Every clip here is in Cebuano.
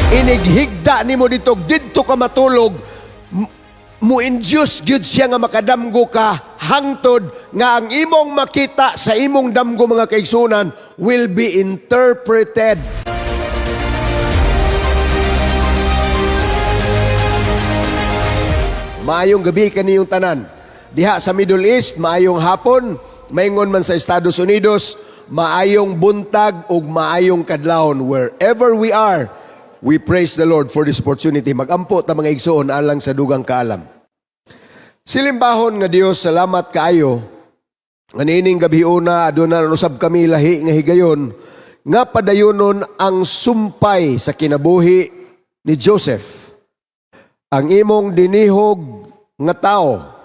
Inighigda nimo dito, didto ka matulog, mo-induce gyud siya nga makadamgo ka hangtod nga ang imong makita sa imong damgo, mga kaigsunan, will be interpreted. Maayong gabi kaniyong tanan. Diha sa Middle East, maayong hapon, maingon man sa Estados Unidos, maayong buntag ug maayong kadlawon. Wherever we are, we praise the Lord for this opportunity. Magampo ta, mga igsoon, alang sa dugang kaalam. Silimbahon nga Dios, salamat kaayo. Nga niining gabi una, aduna usab kami lahi nga higayon nga padayonon ang sumpay sa kinabuhi ni Joseph, ang imong dinihog nga tao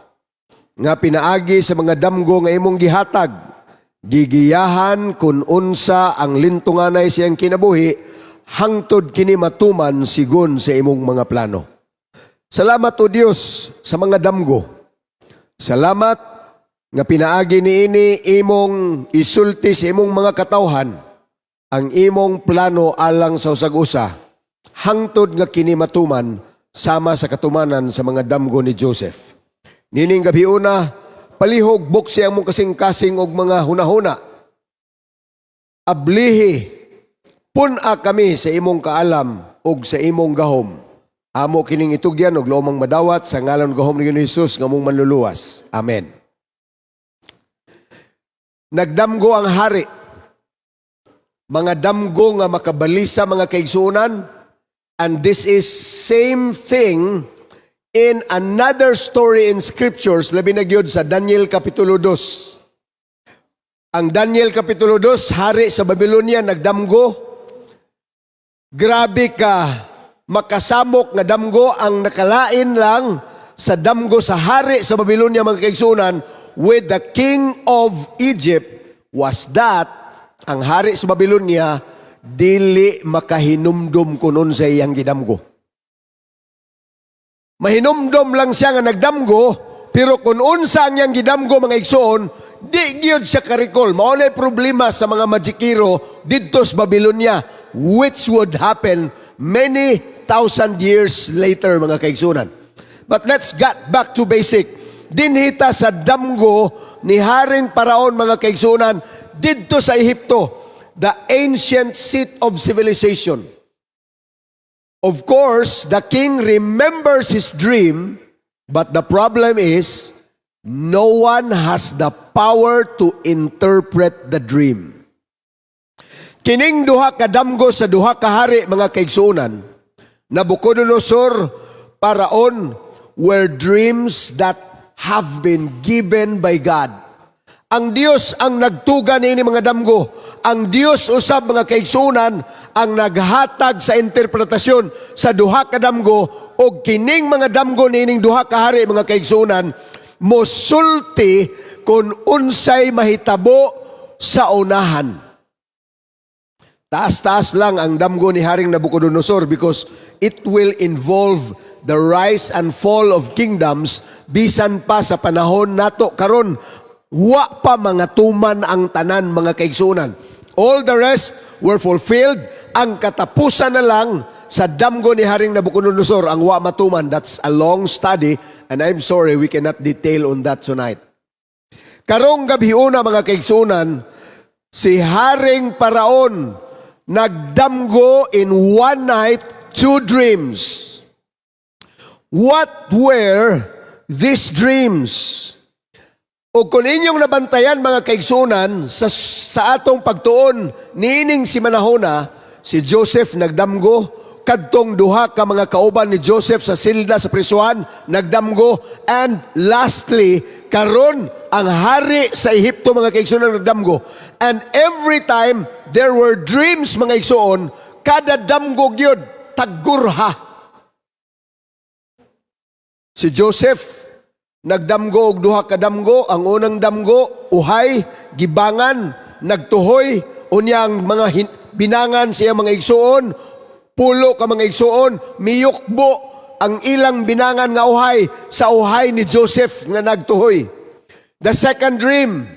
nga pinaagi sa mga damgo nga imong gihatag, gigiyahan kun unsa ang lintunganay siyang kinabuhi hangtod kini matuman sigon sa imong mga plano. Salamat, O Dios, sa mga damgo. Salamat nga pinaagi niini imong isulti sa imong mga katawhan ang imong plano alang sa usag-usa hangtod nga kini matuman sama sa katumanan sa mga damgo ni Joseph. Nining gabi una, palihog buksi ang mong kasing-kasing og mga hunahuna. Ablihi, pun-a kami sa imong kaalam ug sa imong gahom. Amo kining itugyan og lomang madawat sa ngalan gahom ni Jesus nga among manluluwas. Amen. Nagdamgo ang hari. Mga damgo nga makabalisa, mga kaigsuonan, and this is same thing in another story in scriptures, labi na gyud sa Daniel Kapitulo 2. Ang Daniel Kapitulo 2, hari sa Babylonia nagdamgo. Grabe ka makasamok nga damgo. Ang nakalain lang sa damgo sa hari sa Babylonia, mga kaigsuonan, with the king of Egypt was that ang hari sa Babylonia dili makahinumdum kunon sa iyang gidamgo. Mahinumdum lang siya nga nagdamgo, pero kung unsa ang iyang gidamgo, mga igsoon, di gyud siya ka-recall. Mao na problema sa mga magikero didto sa Babylonia, which would happen many thousand years later, mga kaigsunan. But let's get back to basic. Dinhi ta sa damgo ni Haring Paraon, mga kaigsunan, didto sa Ehipto, the ancient seat of civilization. Of course, the king remembers his dream, but the problem is no one has the power to interpret the dream. Kining duha ka damgo sa duha ka hari, mga kaigsuonan, Nabucodonosor, Paraon, were dreams that have been given by God. Ang Dios ang nagtuga niini mga damgo. Ang Dios usab, mga kaigsuonan, ang naghatag sa interpretasyon sa duha ka damgo, og kining mga damgo niining duha ka hari, mga kaigsuonan, mosulti kung unsay mahitabo sa unahan. Taas-taas lang ang damgo ni Haring Nabucodonosor because it will involve the rise and fall of kingdoms bisan pa sa panahon nato karon wa pa mga tuman ang tanan, mga kaigsunan. All the rest were fulfilled. Ang katapusan na lang sa damgo ni Haring Nabucodonosor ang wa matuman. That's a long study and I'm sorry, we cannot detail on that tonight. Karong gabi una, mga kaigsunan, si Haring Paraon nagdamgo in one night two dreams. What were these dreams? O kung inyong nabantayan, mga kaigsunan, sa atong pagtuon niining si Manahona, si Joseph nagdamgo, kadtong duha ka mga kauban ni Joseph sa silda sa prisuhan nagdamgo, and lastly, karon ang hari sa Ehipto, mga kaigsuonan, nagdamgo. And every time there were dreams, mga igsoon, kada damgo gyud tagurha. Si Joseph nagdamgo og duha ka damgo. Ang unang damgo, uhay, gibangan, nagtuhoy, unya ang mga binangan siya, mga igsuon, pulo ka mga igsuon, miyukbo ang ilang binangan nga uhay sa uhay ni Joseph nga nagtuhoy. The second dream,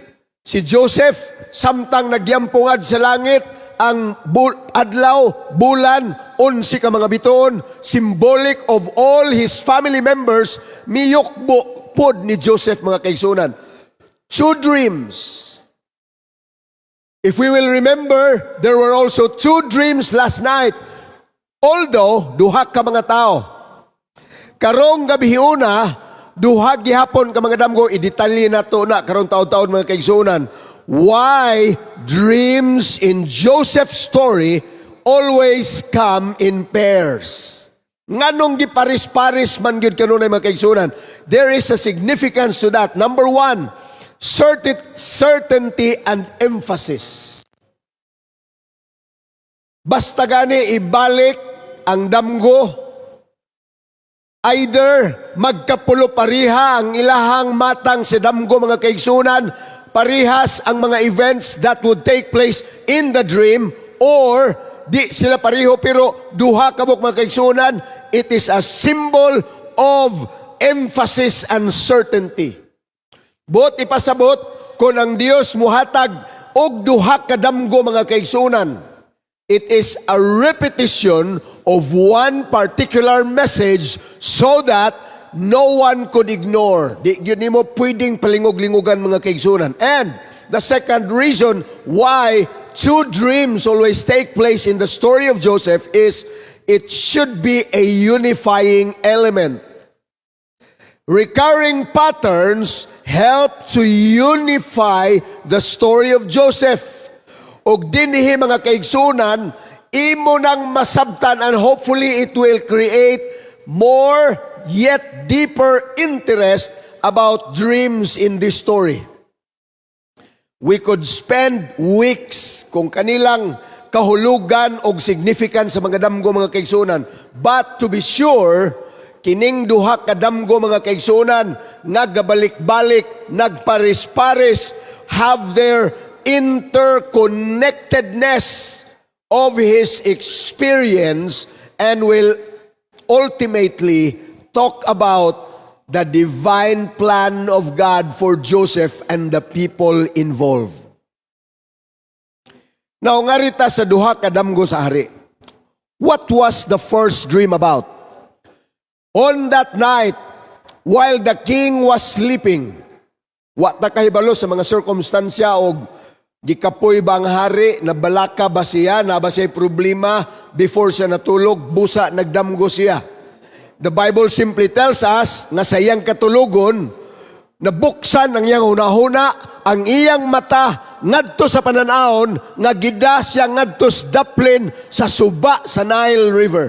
si Joseph samtang nagyampungad sa langit, ang adlaw, bulan, 11 ka mga bituon, symbolic of all his family members, miyukbo pod ni Joseph, mga kaigsunan. Two dreams. If we will remember, there were also two dreams last night. Although, duha ka mga tao. Karong gabi una, duha gihapon ka mga damgo, i-detalye nato na karong taon-taon, mga kaigsunan. Why dreams in Joseph's story always come in pairs? Nganong giparis-paris man gyud kanunay, mga kaigsunan? There is a significance to that. Number one, certainty and emphasis. Basta gani ibalik ang damgo, either magkapulo pariha ang ilahang matang si damgo, mga kaigsunan, parihas ang mga events that would take place in the dream, or di sila pareho pero duha kabuk, mga kaigsunan, it is a symbol of emphasis and certainty. Buot ipasabot, kung ang Dios muhatag og duha ka damgo, mga kaigsunan, it is a repetition of one particular message so that no one could ignore. Di gyud nimo pwedeng palingog-lingogan, mga kaigsunan. And the second reason why two dreams always take place in the story of Joseph is it should be a unifying element. Recurring patterns help to unify the story of Joseph. Og dinhi, mga kaigsunan, imo nang masabtan and hopefully it will create more yet deeper interest about dreams in this story. We could spend weeks kung kanilang kahulugan og significance sa mga damgo, mga kaigsunan. But to be sure, kining duha ka damgo, mga kaigsunan, nga gabalik-balik, nagparis-paris, have their interconnectedness of his experience and will ultimately talk about the divine plan of God for Joseph and the people involved. Now, ngarita sa duha ka damgo sa hari. What was the first dream about? On that night, while the king was sleeping, wa ta kahibalo sa mga sirkumstansya og gikapoy ba ang hari, nabalaka ba siya, naa ba siya problema before siya natulog, busa nagdamgo siya. The Bible simply tells us nga sa iyang katulogon, nabuksan ang iyang hunahuna, ang iyang mata ngadto sa pananawon nga gida siya ngadto sa daplin sa suba sa Nile River.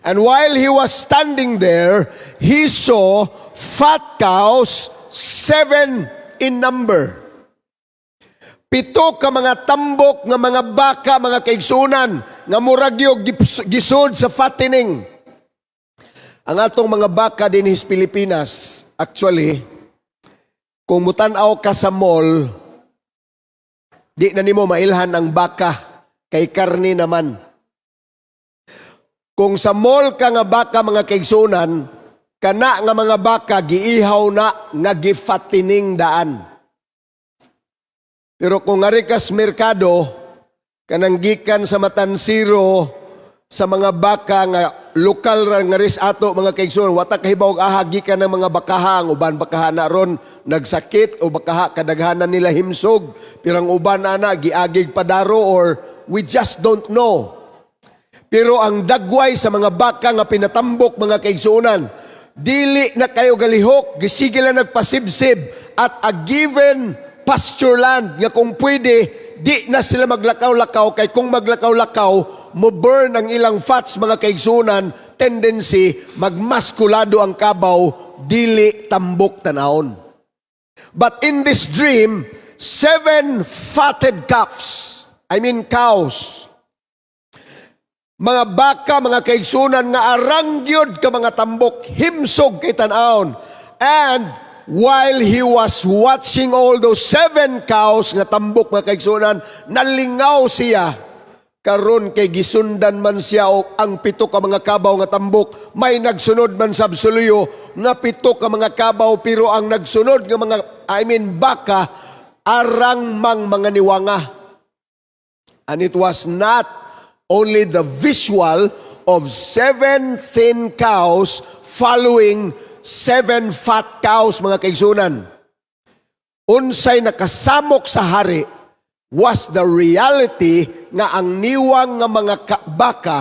And while he was standing there, he saw fat cows, seven in number. 7 ka mga tambok nga mga baka, mga kaigsunan, nga murag yung gisud sa fattening. Ang atong mga baka din sa Pilipinas, actually, kung mutan-aw ka sa mall, di na nimo mailhan ang baka, kay karni naman. Kung sa mall ka nga baka, mga kaigsunan, kana nga mga baka giihaw na nga gifattening daan. Pero kung ari kas merkado, kanang gikan sa matansiro, sa mga baka nga lokal ra nga ris ato, mga kaigsuonan, wa ta kahibaw aha gikan ng mga bakaha. Ang uban bakaha na ron nagsakit o bakaha kadaghanan nila himsog, pero ang uban ana giagig padaro or we just don't know. Pero ang dagway sa mga baka nga pinatambok, mga kaigsuonan, dili na kayo galihok, gisige lang nagpasibsib at a given pasture land nga kung pwede di na sila maglakaw-lakaw, kay kung maglakaw-lakaw mo burn ang ilang fats, mga kaigsunan, tendency magmaskulado ang kabaw, dili tambok tanawon. But in this dream, seven fatted calves, I mean cows, mga baka, mga kaigsunan, nga arang gyud ka mga tambok, himsog kay tan-awon. And while he was watching all those seven cows nga tambok, mga kaigsunan, nalingaw siya. Karon kay gisundan man siya og ang 7 ka mga kabaw nga tambok, may nagsunod man sa absoluyo nga 7 ka mga kabaw, pero ang nagsunod nga mga, I mean baka, arang mang mga niwanga. And it was not only the visual of seven thin cows following seven fat cows, mga kaigsunan. Unsay nakasamok sa hari was the reality nga ang niwang nga mga baka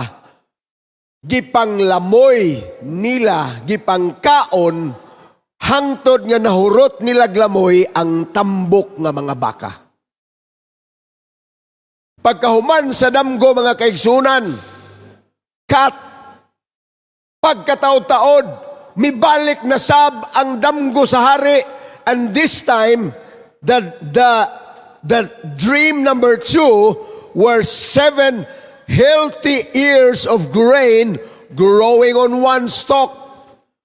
gipanglamoy nila, gipangkaon hangtod nga nahurot nila glamoy ang tambok nga mga baka. Pagkahuman sa damgo, mga kaigsunan, kat pagkataod-taod, mibalik na sab ang damgo sa hari, and this time the dream number 2 were seven healthy ears of grain growing on one stalk.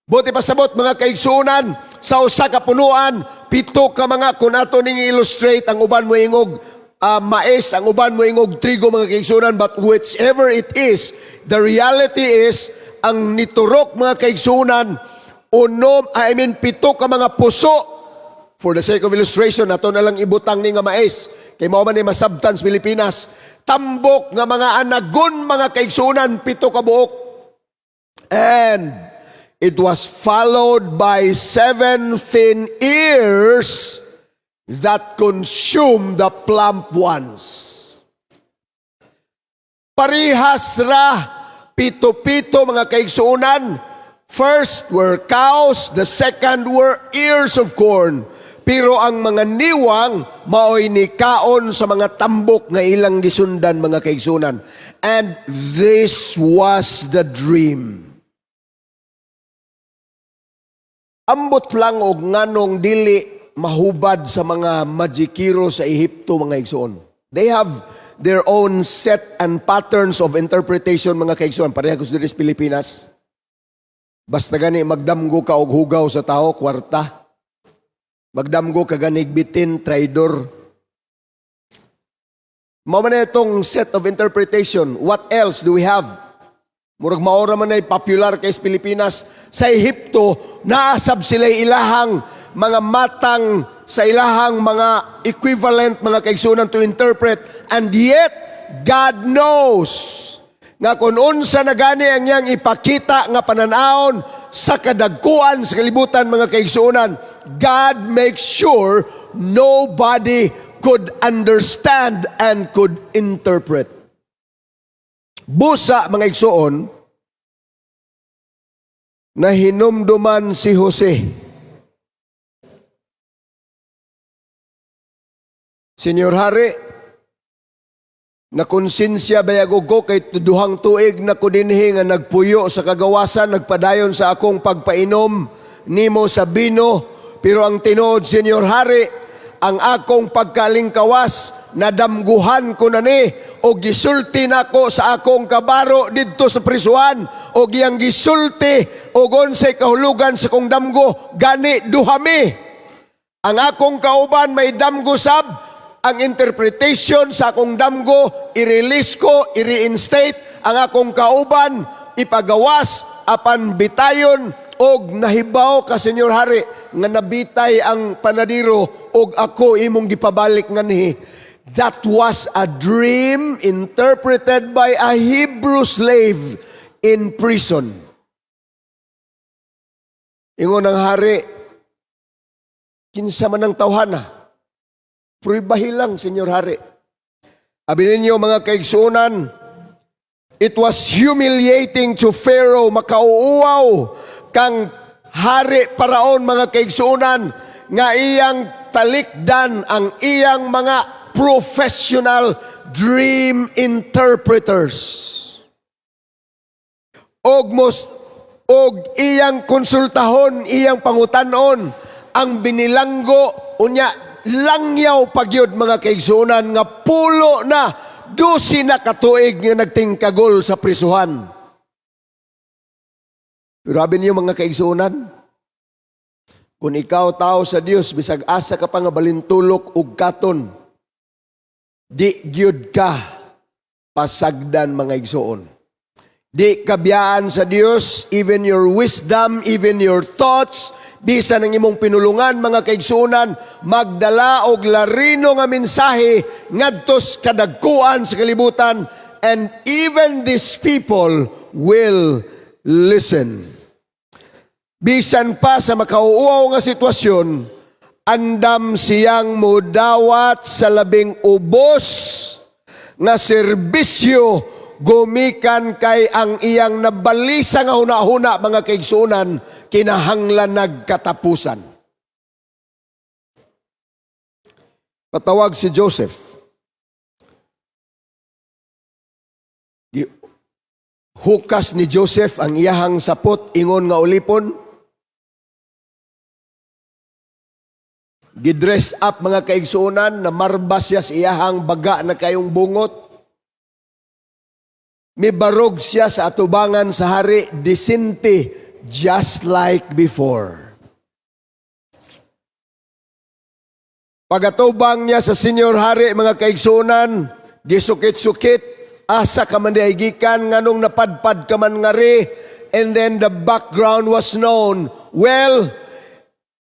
Buot ipasabot, mga kaigsunan, sa usa ka punuan, pito ka mga, kung ato ning illustrate, ang uban mo ingog mais, ang uban mo ingog trigo, mga kaigsunan, but whichever it is, the reality is, ang niturok, mga kaigsunan, unom, I mean, pito ka mga puso. For the sake of illustration, ato na lang ibutang ni nga mais kay mao man ni masabtan sa Pilipinas. Tambok nga mga anagon, mga kaigsunan, pito ka buok. And it was followed by seven thin ears that consumed the plump ones. Parihas ra, pito-pito, mga kaigsuonan. First were cows, the second were ears of corn. Pero ang mga niwang maoy nikaon sa mga tambok nga ilang gisundan, mga kaigsunan. And this was the dream. Ambot lang og nganong dili mahubad sa mga magikero sa Ehipto, mga igsoon. They have their own set and patterns of interpretation, mga kaigsoon. Pareha ko sa diri sa Pilipinas. Basta gani magdamgo ka og hugaw sa tao, kwarta. Magdamgo ka ganig bitin, traidor. Mao man na itong set of interpretation. What else do we have? Murag maora man ay popular kay sa Pilipinas. Sa Ehipto, naasab sila ilahang mga matang sa ilahang mga equivalent, mga kaigsunan, to interpret. And yet, God knows nga kung unsa na gani ang iyang ipakita nga pananawon sa kadagkuan sa kalibutan, mga kaigsuonan, God makes sure nobody could understand and could interpret. Busa, mga igsoon, na hinumduman si Jose. "Senyor Hari, na konsensya bayag ko kay 2 tuig na ko dinhi nga nagpuyo sa kagawasan, nagpadayon sa akong pagpainom nimo sa bino. Pero ang tinuod, Senyor Hari, ang akong pagkalingkawas nadamguhan ko na ni o gisulti nako sa akong kabaro didto sa prisuhan o giyang gisulti og unsay kahulugan sa kong damgo. Gani duha mi. Ang akong kauban may damgo sab. Ang interpretation sa akong damgo, i-release ko, i-reinstate ang akong kauban, ipagawas apan bitayon. Og nahibaw ka, Senyor Hari, nga nabitay ang panadiro og ako imong gipabalik nganhi." That was a dream interpreted by a Hebrew slave in prison. Ingon ang hari, "Kinsa man ang tawhana?" "Pruibahi lang, Senyor Hari." Abi ninyo, mga kaigsunan, it was humiliating to Pharaoh, makauuaw kang hari Paraon, mga kaigsunan, nga iyang talikdan ang iyang mga professional dream interpreters. Og mos og iyang konsultahon, iyang pangutanon ang binilanggo. Unya langyaw pagyud, mga kaigsunan, nga pulo na 12 na katuig nga nagtingkagol sa prisuhan. Pero abi niyo, mga kaigsunan, kung ikaw tao sa Dios, bisag asa ka pa nga balintulok ug katon, di gyud ka pasagdan, mga igsoon. Di ka biyaan sa Dios, even your wisdom, even your thoughts, bisan ang imong pinulungan, mga kaigsuonan, magdala og larino nga mensahe ngadto sa kadagkuan sa kalibutan, and even these people will listen. Bisan pa sa makauuaw nga sitwasyon, andam siyang mudawat sa labing ubos nga serbisyo gumikan kay ang iyang nabalisa nga huna-huna, mga kaigsuonan, kinahanglan nagkatapusan. Patawag si Joseph. Hukas ni Joseph ang iyahang sapot ingon nga ulipon. Gidress up, mga kaigsuonan, na marba siya sa iyahang baga na kayong bungot. Mibarog siya sa atubangan sa hari, disente, just like before. Pagatubang niya sa senior hari, mga kaigsuonan, gisukit-sukit, asa ka man diay gikan, nganong napadpad ka man ngari, and then the background was known. Well,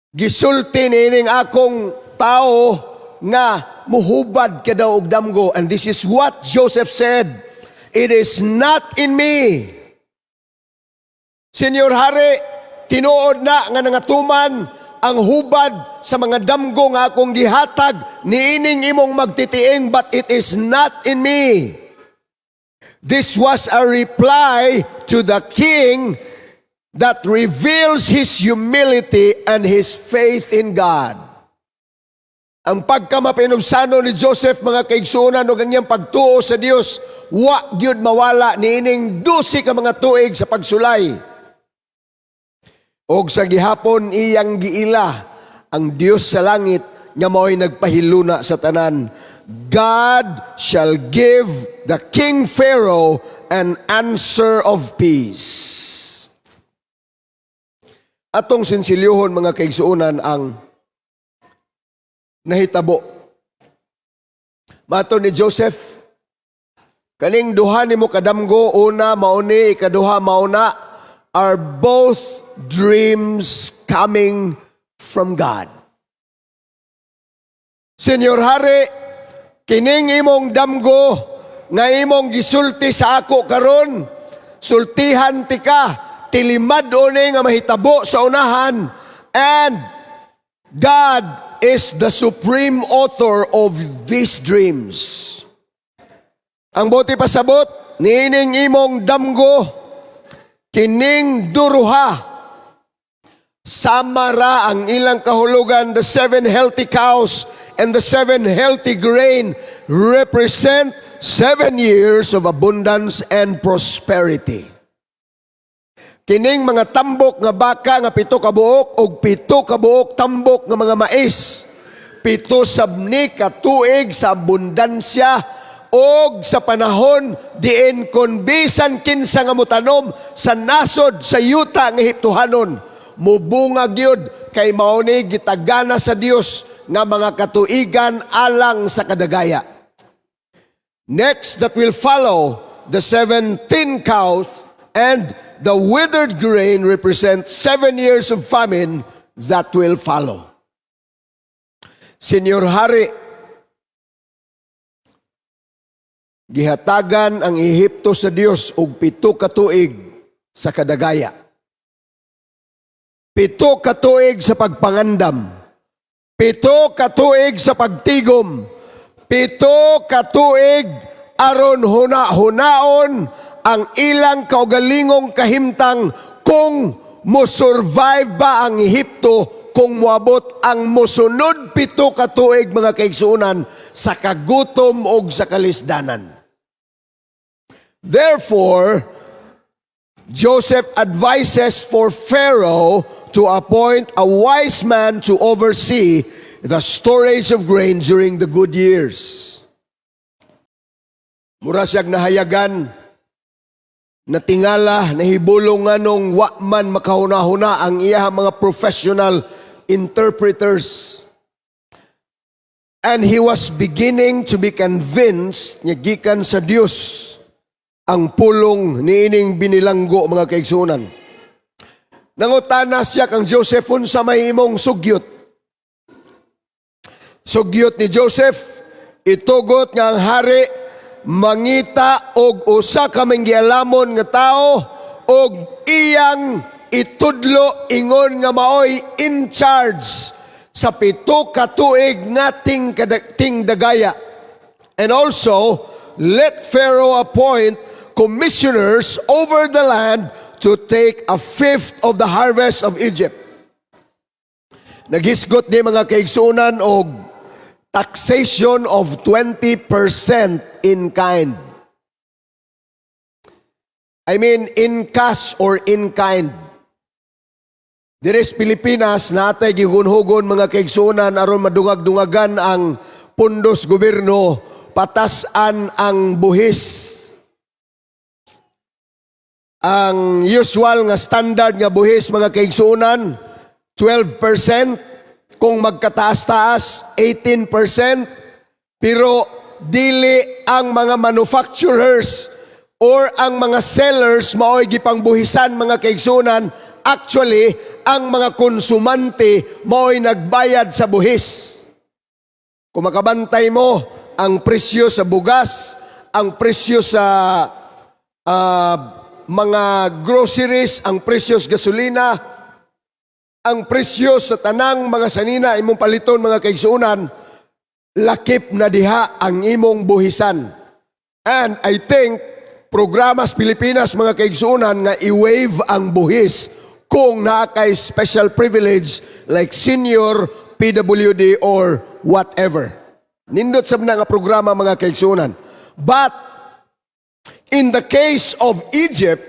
gisulti niining akong tao nga muhubad ka daw og damgo. And this is what Joseph said, "It is not in me. Senyor Hari, tinuod na nga nangatuman ang hubad sa mga damgo nga akong gihatag niining imong magtitiing, but it is not in me." This was a reply to the king that reveals his humility and his faith in God. Ang pagkamapinubsano ni Joseph, mga kaigsuonan, ug ang iyang pagtuo sa Dios, wa gyud mawala niining 12 ka mga tuig sa pagsulay. Og sa gihapon iyang giila ang Dios sa langit nga mao'y nagpahiluna sa tanan. God shall give the King Pharaoh an answer of peace. Atong sinsilyuhon, mga kaigsuonan, ang nahitabo. Mato ni Joseph, "Kaning duha nimo kadamgo, una mauni, ikaduha mauna, are both dreams coming from God. Senyor Hari, kining imong damgo nga imong gisulti sa ako karon, sultihan tika, tilimad ni nga mahitabo sa unahan, and God is the supreme author of these dreams. Ang buot pasabot, niining imong damgo, kining duruha, sama ra ang ilang kahulugan. The seven healthy cows and the seven healthy grain represent 7 years of abundance and prosperity. Kining mga tambok nga baka nga 7 ka buok og 7 ka buok tambok nga mga mais, 7 sab ni ka tuig sa abundansya og sa panahon diin kon bisan kinsa nga motanom sa nasod sa yuta nga Ehiptohanon, mubunga gyud kay mao ni gitagana sa Dios nga mga katuigan alang sa kadagaya. Next that will follow, the seven thin cows and the withered grain represent 7 years of famine that will follow." Senyor Hari, gihatagan ang Ehipto sa Dios og 7 ka tuig sa kadagaya. 7 ka tuig sa pagpangandam. 7 ka tuig sa pagtigom. 7 ka tuig aron huna-hunaon ang ilang kaugalingong kahimtang kung mo-survive ba ang Ehipto kung moabot ang mosunod 7 ka tuig, mga kaigsuonan, sa kagutom og sa kalisdanan. Therefore, Joseph advises for Pharaoh to appoint a wise man to oversee the storage of grain during the good years. Mura siyang nahayagan, natingala, nahibulong nganong wa man makahuna-huna ang iyang mga professional interpreters. And he was beginning to be convinced nga gikan sa Dios Ang pulong niining binilanggo, mga kaigsuonan. Nangutana siya kang Joseph, "Unsa may imong sugyot?" Sugyot ni Joseph, itugot nga ang hari mangita og usa ka manggialamon nga tao og iyang itudlo ingon nga maoy in charge sa 7 ka tuig nga tingdagaya. And also, let Pharaoh appoint commissioners over the land to take a fifth of the harvest of Egypt. Naghisgot ni, mga kaigsunan, og taxation of 20% in kind. I mean, in cash or in kind. Diri sa Pilipinas, natay gigunhugon, mga kaigsunan, aron madungag-dungagan ang pundos gobyerno, patasan ang buhis. Ang usual nga standard nga buhis, mga kaigsunan, 12%, kung magkataas-taas 18%, pero dili ang mga manufacturers or ang mga sellers mao'y gipangbuhisan, mga kaigsunan. Actually, ang mga konsumante mao'y nagbayad sa buhis. Kung makabantay mo, ang presyo sa bugas, ang presyo sa mga groceries, ang presyo sa gasolina, ang presyo sa tanang mga sanina imong paliton, mga kaigsuonan, lakip na diha ang imong buhisan. And I think programa sa Pilipinas, mga kaigsuonan, nga i-waive ang buhis kung naa kay special privilege like senior, PWD or whatever. Nindot sab na nga programa, mga kaigsuonan. But in the case of Egypt,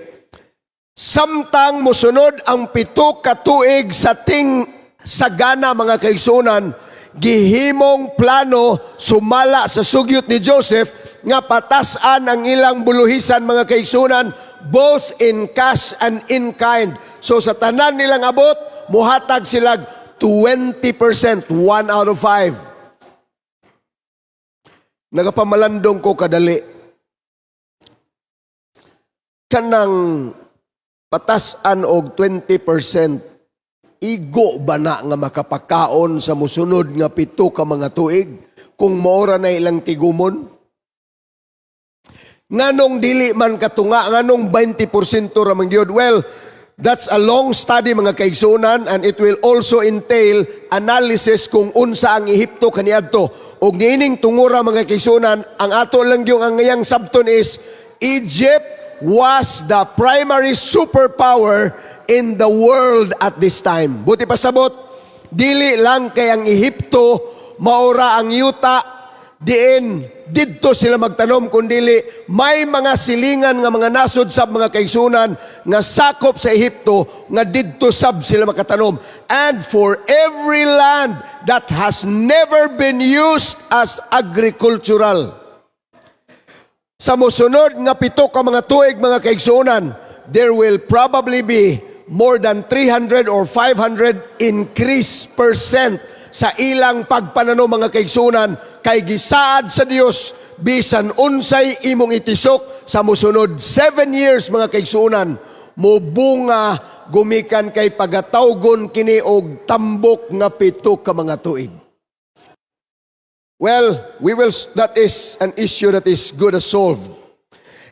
samtang mosunod ang 7 ka tuig sa ting sagana, mga kaigsuonan, gihimong plano sumala sa sugyot ni Joseph nga patasan ang ilang buluhisan, mga kaigsuonan, both in cash and in kind. So sa tanan nilang abot, muhatag sila 20%, 1 out of 5. Nagapamalandong ko kadali. Kanang patasan og 20%, igo ba na nga makapakaon sa musunod nga 7 ka mga tuig kung maora na ilang tigumon? Nganong dili man katunga, nganong 20% ra man gyud? Well, that's a long study, mga kaigsunan, and it will also entail analysis kung unsa ang Ehipto kaniadto. Ug niining tungura, mga kaigsunan, ang ato lang yung ang ngayang sabton is Egypt was the primary superpower in the world at this time. Buot pasabot, dili lang kay ang Ehipto maura ang yuta diin didto sila magtanom, kundili may mga silingan nga mga nasod sa mga kaigsunan nga sakop sa Ehipto nga didto sab sila makatanom, and for every land that has never been used as agricultural. Sa mosunod nga 7 ka mga tuig, mga kaigsuonan, there will probably be more than 300 or 500 increase percent sa ilang pagpananom, mga kaigsuonan, kay gisaad sa Dios, bisan unsay imong itisok sa mosunod 7 years, mga kaigsuonan, mobunga gumikan kay pagatawgon kini og tambok nga 7 ka mga tuig. Well, we will that is an issue that is good as solved.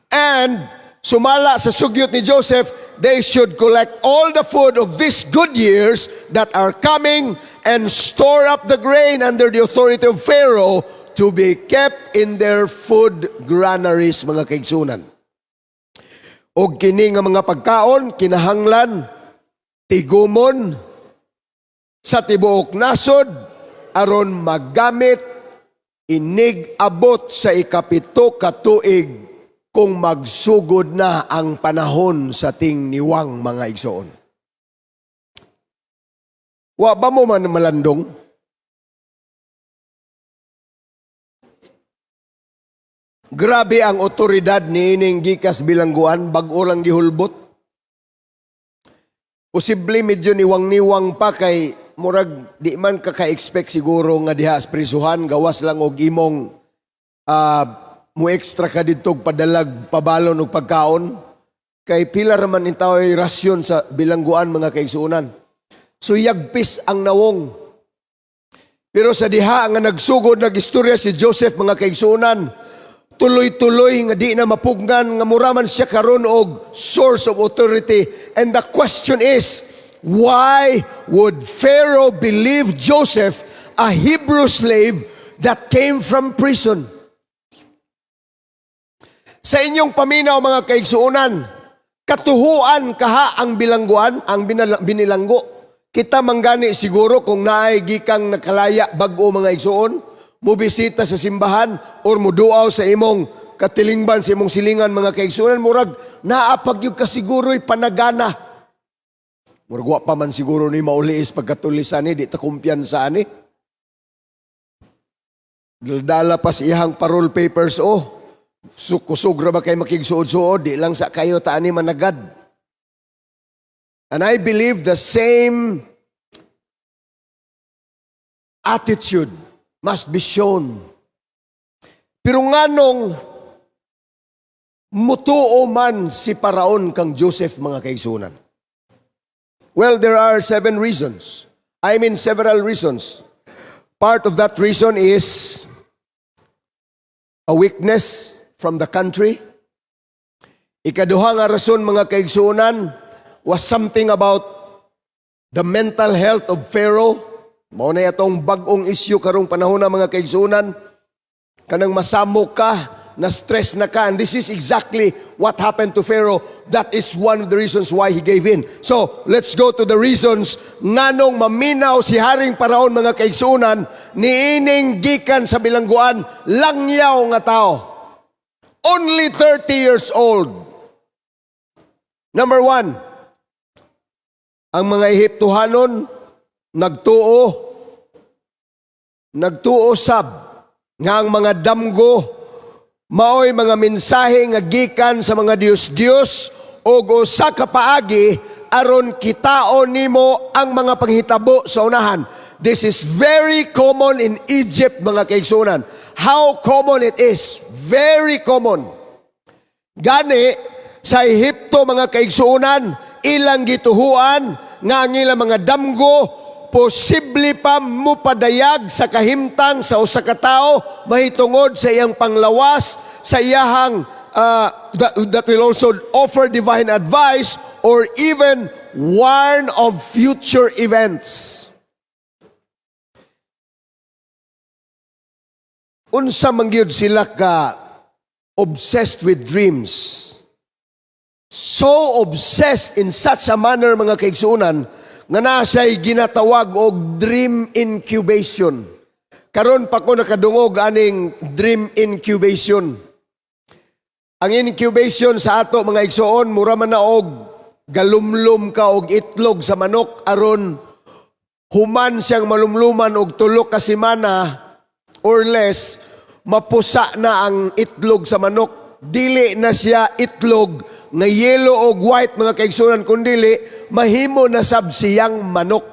And sumala sa sugyot ni Joseph, they should collect all the food of these good years that are coming and store up the grain under the authority of Pharaoh to be kept in their food granaries, mga kaigsunan. Og kini nga mga pagkaon kinahanglan tigumon sa tibuok nasod aron magamit inig abot sa 7 ka tuig kung magsugod na ang panahon sa tingniwang, mga igsoon. Wa ba mo man malandong? Grabe ang otoridad ni ining gikas bilangguan, bag-o lang gihulbot. Posible medyo niwang-niwang pa kay murag di man ka ka-expect siguro nga diha sa prisuhan, gawas lang og imong Mo extra ka didto padalag pabalon og pagkaon kay pila ra man intaw rasyon sa bilangguan, mga kaigsuonan. So yagpis ang nawong. Pero sa diha nga nagsugod nag-istorya si Joseph, mga kaigsuonan, tuloy-tuloy nga di na mapugnan nga mura man siya karon og source of authority. And the question is, why would Pharaoh believe Joseph, a Hebrew slave that came from prison? Sa inyong paminaw, mga kaigsuonan, katuhuan kaha ang bilangguan, ang binilanggo? Kita manggani siguro kung naay gikang nakalaya bag-o, mga igsuon, mobisita sa simbahan or muduaw sa imong katilingban, sa imong silingan, mga kaigsuonan, murag naa pa gyud ka siguro'y panagana. Murag wa pa man siguro ni mauliis pagkatulisan ni, di ta kumpiyansa ani. Dala pa sa iyang parole papers, oh. Kusog ra ba kay makigsuod-suod, di lang sa kayo ta ani managad. And I believe the same attitude must be shown. Pero nganong mutuo man si Paraon kang Joseph, mga kaigsuonan? Well, there are seven reasons. I mean, several reasons. Part of that reason is a weakness from the country. Ikaduha nga rason, mga kaigsuonan, was something about the mental health of Pharaoh. Mao na atong bag-ong issue karong panahon na, mga kaigsuonan. Kanang masamok ka, na stress na ka. And this is exactly what happened to Pharaoh. That is one of the reasons why he gave in. So, let's go to the reasons nganong maminaw si Haring Paraon, mga kaigsuonan, niining gikan sa bilangguan, langyaw nga tao. Only 30 years old. Number one, ang mga Ehiptohanon nagtuo sab nga ang mga damgo maoy mga mensahe nga gikan sa mga Diyos-Diyos o usa ka paagi aron kitaon nimo ang mga panghitabo sa unahan. This is very common in Egypt, mga kaigsuonan. How common it is? Very common. Gani, sa Ehipto, mga kaigsuonan, ilang gituhuan nga ang ilang mga damgo posible pa mupadayag sa kahimtang sa usa ka tawo mahitungod sa iyang panglawas, sa iyahang that will also offer divine advice or even warn of future events. Unsa man gyud sila ka obsessed with dreams? So obsessed in such a manner, mga kaigsuonan, nga naa siya'y ginatawag og dream incubation. Karon pa ko nakadungog aning dream incubation. Ang incubation sa ato, mga igsoon, mura man na og galumlum ka og itlog sa manok aron human siyang malumluman og 3 ka semana or less, mapusa na ang itlog sa manok. Dili na siya itlog nga yellow og white, mga kaigsuonan, kundili mahimo na sab siyang manok.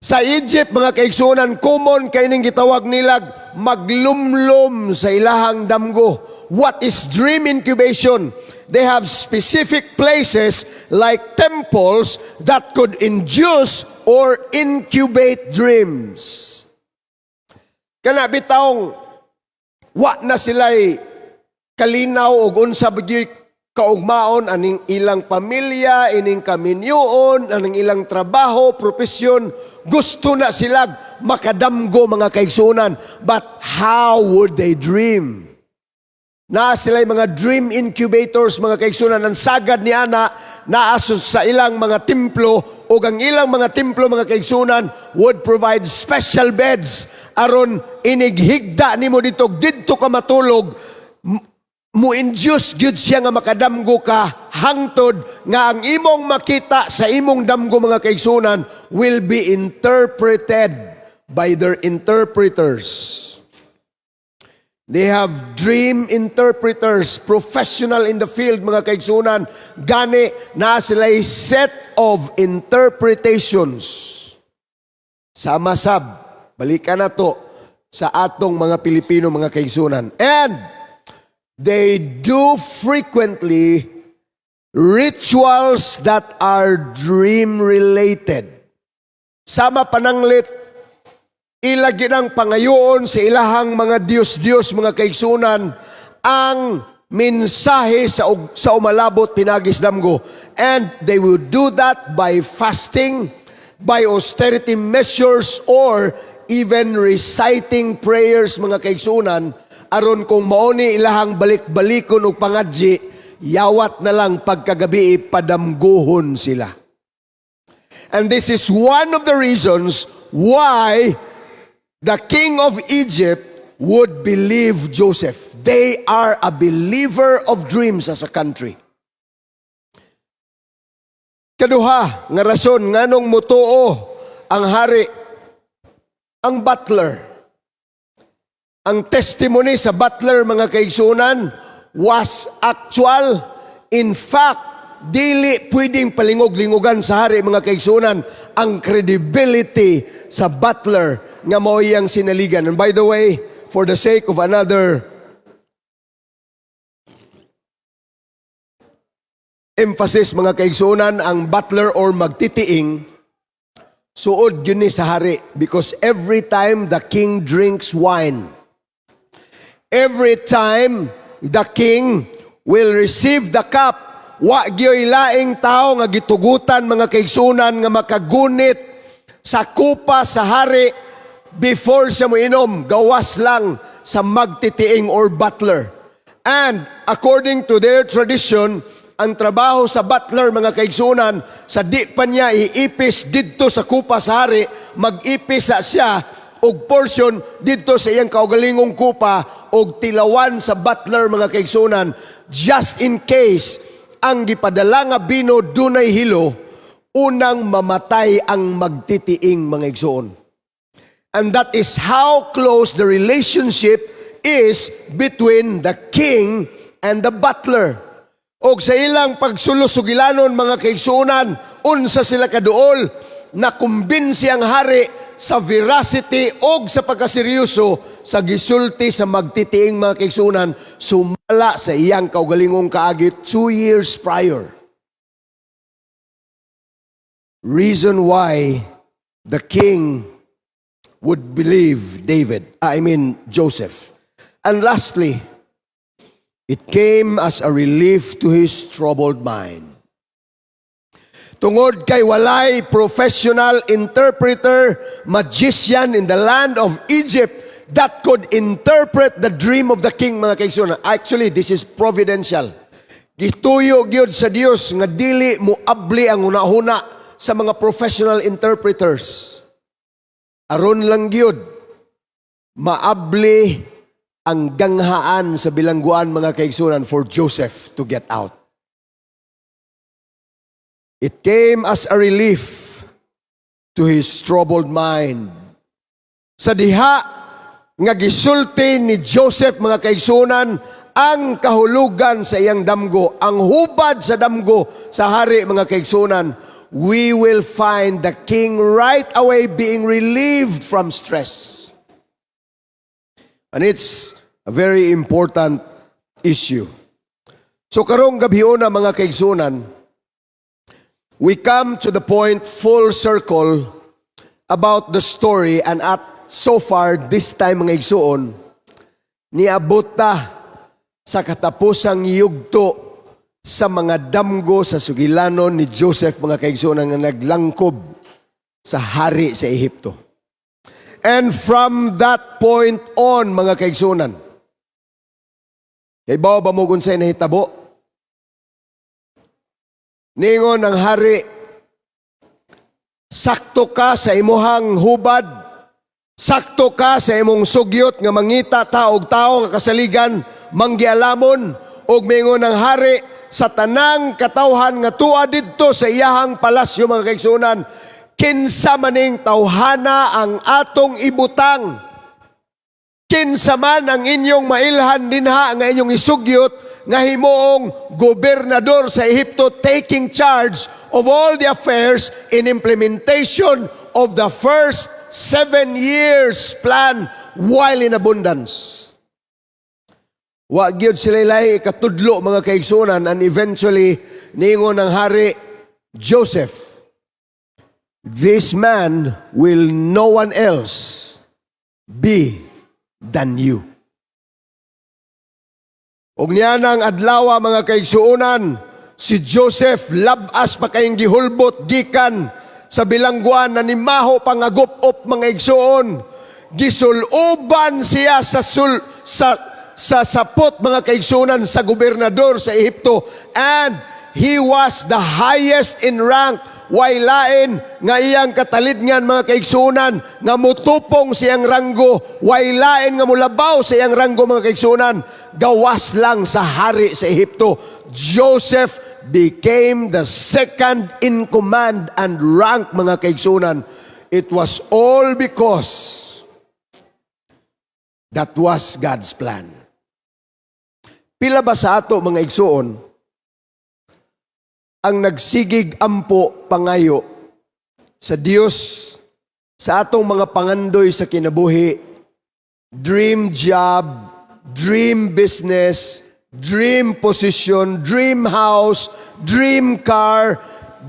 Sa Egypt, mga kaigsuonan, common kay ning gitawag nilag maglumlum sa ilahang damgo. What is dream incubation? They have specific places like temples that could induce or incubate dreams. Kana bitawng wa na sila'y kalinaw og unsa ba gyud kaugmaon aning ilang pamilya, ining kaminyoon, aning ilang trabaho, propesyon, gusto na sila makadamgo, mga kaigsuonan. But how would they dream? Naa sila mga dream incubators, mga kaigsuonan. Ang sagad ni ana naa sa ilang mga templo o ang ilang mga templo, mga kaigsuonan, would provide special beds aron inighigda nimo dito, didto ka matulog, mo-induce gyud siya nga makadamgo ka hangtod nga ang imong makita sa imong damgo, mga kaigsuonan, will be interpreted by their interpreters. They have dream interpreters, professional in the field, mga kaigsuonan. Gani, naa sila set of interpretations. Sama sab, balikan na to. Sa atong mga Pilipino, mga kaigsunan. And they do frequently rituals that are dream related. Sama pananglit, ila ginang pangayoon sa ilahang mga Diyos-Diyos, mga kaigsunan, ang mensahe sa umalabot pinagis damgo. And they will do that by fasting, by austerity measures, or even reciting prayers, mga kaigsunan, aron kung mauni ilahang balik-balikon og pangadji, yawat na lang pagkagabi padamguhon sila. And this is one of the reasons why the king of Egypt would believe Joseph. They are a believer of dreams as a country. Kaduha nga rason nganong mutuo ang hari, ang butler. Ang testimony sa butler, mga kaigsunan, was actual. In fact, dili pwedeng palingog-lingugan sa hari, mga kaigsunan, ang credibility sa butler nga mao iyang sinaligan. And by the way, for the sake of another emphasis, mga kaigsunan, ang butler or magtitiing, suod gyud ni sa hari because every time the king drinks wine, every time the king will receive the cup, wa gyoy laing tao nga gitugutan, mga kaigsunan, nga makagunit sa kupa sa hari before siya moinom, gawas lang sa magtitiing or butler. And according to their tradition, ang trabaho sa butler, mga kaigsunan, sa di pa niya iipis didto sa kupa sa hari, mag-ipis sa siya og portion didto sa iyang kaugalingong kupa og tilawan sa butler, mga kaigsunan, just in case ang gipadala nga bino dunay hilo, unang mamatay ang magtitiing, mga igsoon. And that is how close the relationship is between the king and the butler. Og sa ilang pagsulo-sugilanon, mga kaigsuonan, unsa sila kaduol, nakumbinsi ang hari sa veracity og sa pagkaseryoso sa gisulti sa magtitiing, mga kaigsuonan, sumala sa iyang kaugalingong kaagi 2 years prior. Reason why the king would believe David, I mean Joseph. And lastly, it came as a relief to his troubled mind. Tungod kay walay professional interpreter, magician in the land of Egypt that could interpret the dream of the king, mga kaigsuonan. Actually, this is providential. Gituyo gyud sa Dios nga dili mo abli ang hunahuna sa mga professional interpreters. Aron lang gyud maabli ang ganghaan sa bilangguan, mga kaigsunan, for Joseph to get out. It came as a relief to his troubled mind. Sa diha nga gisulti ni Joseph, mga kaigsunan, ang kahulugan sa iyang damgo, ang hubad sa damgo sa hari, mga kaigsunan, we will find the king right away being relieved from stress. And it's a very important issue. So karong gabhiona, mga kaigsunan, we come to the point full circle about the story, and at so far this time, mga igsuon, niabot ta sa katapusang yugto sa mga damgo sa sugilanon ni Joseph, mga kaigsuonan, nga naglangkob sa hari sa Ehipto. And from that point on, mga kaigsuonan, kahibaw ba mo kung unsay nahitabo? Ningon ang hari, "Sakto ka sa imuhang hubad, sakto ka sa imong sugyot nga mangita ta og tao nga kasaligan manggialamon." Ug mingon ang hari sa tanang katawhan nga tua didto sa iyahang palasyo, mga kaigsuonan, "Kinsa maning tawhana ang atong ibutang? Kinsa man ang inyong mailhan dinha nga inyong isugyot nga himuong gobernador sa Ehipto, taking charge of all the affairs in implementation of the first 7 years plan while in abundance. Wa gyud sila lahi ikatudlo, mga kaigsunan, and eventually niingon ang hari, "Joseph, this man will no one else be than you." Ug niya nang adlaw, mga kaigsuonan, si Joseph labas pa kayong gihulbot gikan sa bilangguan na nimaho pa nga gup-op, mga igsuon. Gisuloban siya sa sapot, mga kaigsunan, sa gobernador sa Ehipto, and he was the highest in rank. Way lain nga iyang katalidngan, mga kaigsunan, nga mutupong siyang ranggo. Way lain nga mulabaw sa iyang ranggo, mga kaigsunan, gawas lang sa hari sa Ehipto. Joseph became the second in command and rank, mga kaigsunan. It was all because that was God's plan. Pila ba sa ato, mga igsuon, ang nagsigig ampo, pangayo sa Dios sa atong mga pangandoy sa kinabuhi, dream job, dream business, dream position, dream house, dream car,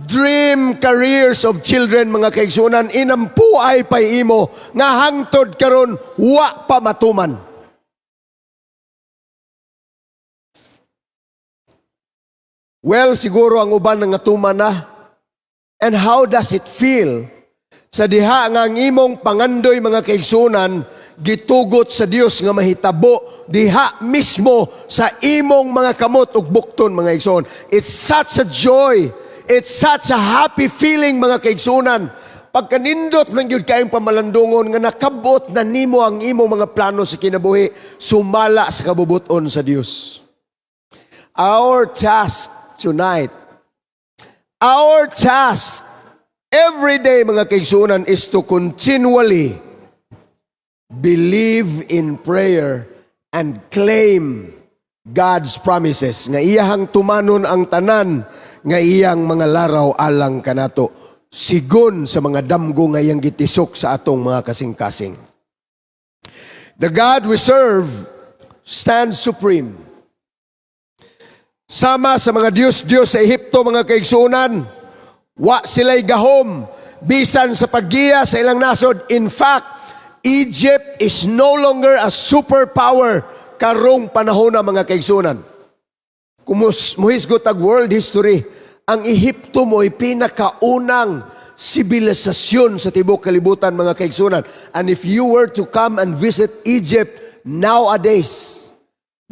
dream careers of children, mga kaigsunan, inampuay pay imo nga hangtod karon wa pa matuman? Well, siguro ang uban nga tuman na. And how does it feel sa diha nga ang imong pangandoy, mga kaigsunan, gitugot sa Dios nga mahitabo diha mismo sa imong mga kamot ug bukton, mga igsoon? It's such a joy. It's such a happy feeling, mga kaigsunan. Pagkanindot lang gyud kayong pamalandungon nga nakabot na nimo ang imong mga plano sa kinabuhi sumala sa kabubuton sa Dios. Our task tonight, our task every day, mga kaigsunan, is to continually believe in prayer and claim God's promises nga iyahang tumanon ang tanan nga iyang mga laraw alang kanato sigon sa mga damgo nga iyang gitisok sa atong mga kasing-kasing. The God we serve stands supreme. Sama sa mga Diyos-Diyos sa Ehipto, mga kaigsunan, wa sila'y gahom bisan sa paggiya sa ilang nasod. In fact, Egypt is no longer a superpower karong panahon na, mga kaigsunan. Kung muhisgot tag world history, ang Ehipto mo'y pinakaunang sibilisasyon sa tibuok kalibutan, mga kaigsunan. And if you were to come and visit Egypt nowadays,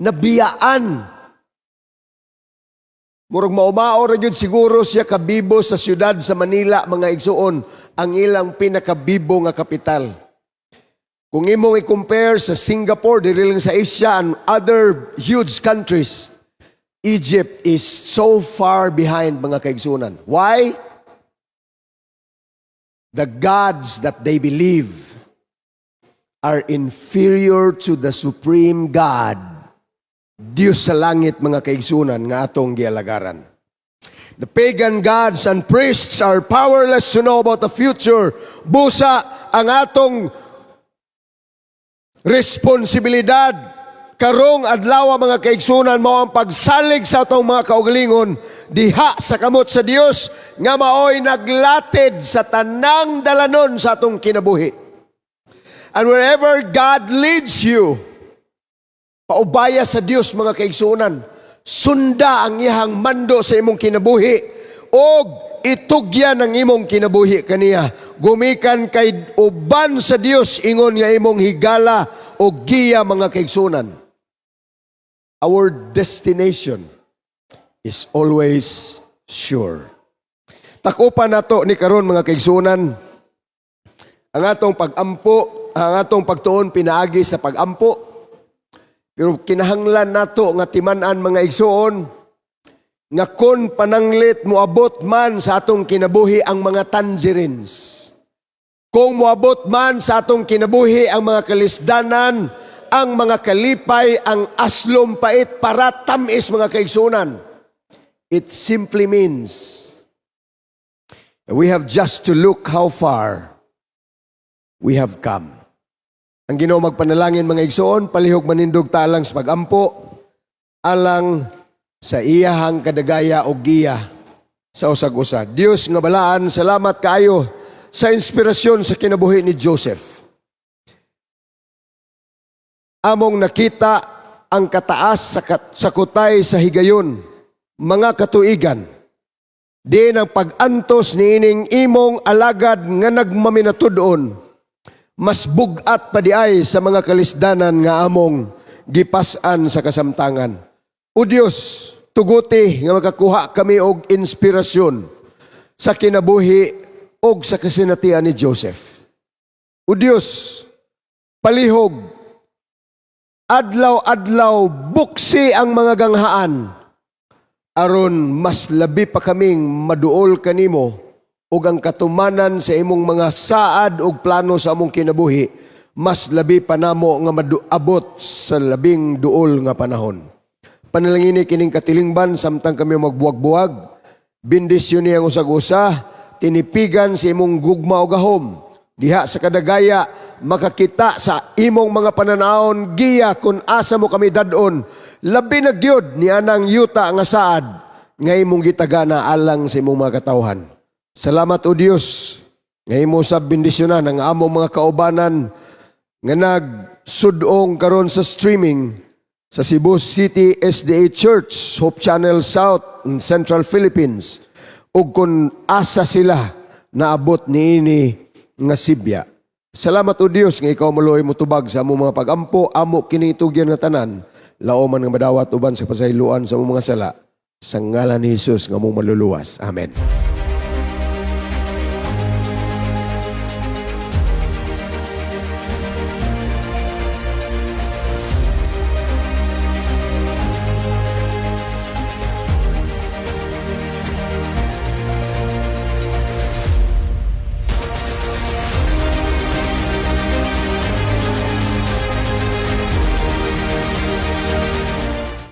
nabiyaan. Murag maumao ra gyud siguro siya kabibo sa siyudad sa Manila, mga igsuon, ang ilang pinakabibo nga kapital. Kung imong i-compare sa Singapore, diri lang sa Asia and other huge countries, Egypt is so far behind, mga kaigsunan. Why? The gods that they believe are inferior to the supreme God, Diyos sa langit, mga kaigsunan, nga atong gialagaran. The pagan gods and priests are powerless to know about the future. Busa, ang atong responsibilidad karong adlaw, mga kaigsunan, mao ang pagsalig sa atong mga kaugalingon diha sa kamot sa Dios nga maoy naglatid sa tanang dalanon sa atong kinabuhi. And wherever God leads you, paubaya sa Dios, mga kaigsunan. Sunda ang iyang mando sa imong kinabuhi og itugyan ang imong kinabuhi kaniya. Gumikan kay uban sa Dios ingon nga imong higala o giya, mga kaigsunan. Our destination is always sure. Takupan nato ni karon, mga kaigsunan, ang atong pag-ampo, ang atong pagtuon pinaagi sa pag-ampo. Pero kinahanglan nato nga timan-an, mga igsuon, nga kon pananglit moabot man sa atong kinabuhi ang mga tangerines. Kung moabot man sa atong kinabuhi ang mga kalisdanan, ang mga kalipay, ang aslom, pait, para tamis, mga kaigsunan. It simply means we have just to look how far we have come. Ang Ginoo magpanalangin, mga igsoon, palihog manindog ta alang sa pagampo, alang sa iyahang kadagaya o giya sa usag-usa. Dios nga balaan, salamat kaayo sa inspirasyon sa kinabuhi ni Joseph. Among nakita ang kataas sa kutay sa higayon, mga katuigan. Diin ang pag-antos niining imong alagad nga nagmaminatud-on mas bugat pa diay sa mga kalisdanan nga among gipas-an sa kasamtangan. O Dios, tuguti nga makakuha kami og inspirasyon sa kinabuhi og sa kasinatian ni Joseph. O Dios, palihog adlaw-adlaw buksi ang mga ganghaan aron mas labi pa kaming maduol kanimo ug ang katumanan sa imong mga saad ug plano sa among kinabuhi mas labi pa namo nga maabot sa labing duol nga panahon. Panalangini kining katilingban samtang kami magbuwag-buwag. Bendisyon ang usag-usa, tinipigan sa imong gugma o gahom. Diha sa kadagaya, makakita sa imong mga pananawon, giya kung asa mo kami dadon. Labi na gyud ni anang yuta nga saad, nga imong gitagana alang sa imong mga katawhan. Salamat, O Dios, nga imo sa bendisyonan ang among mga kaubanan nga nagsudong karon sa streaming sa Cebu City SDA Church, Hope Channel South and Central Philippines, ug kung asa sila naabot niini nga sibya. Salamat, O Dios, nga ikaw maluoy motubag sa among mga pagampo, amo kini itugyan nga tanan. Lauman nga madawat uban sa pasayloan sa among mga sala. Sa ngalan ni Jesus nga among maluluwas. Amen.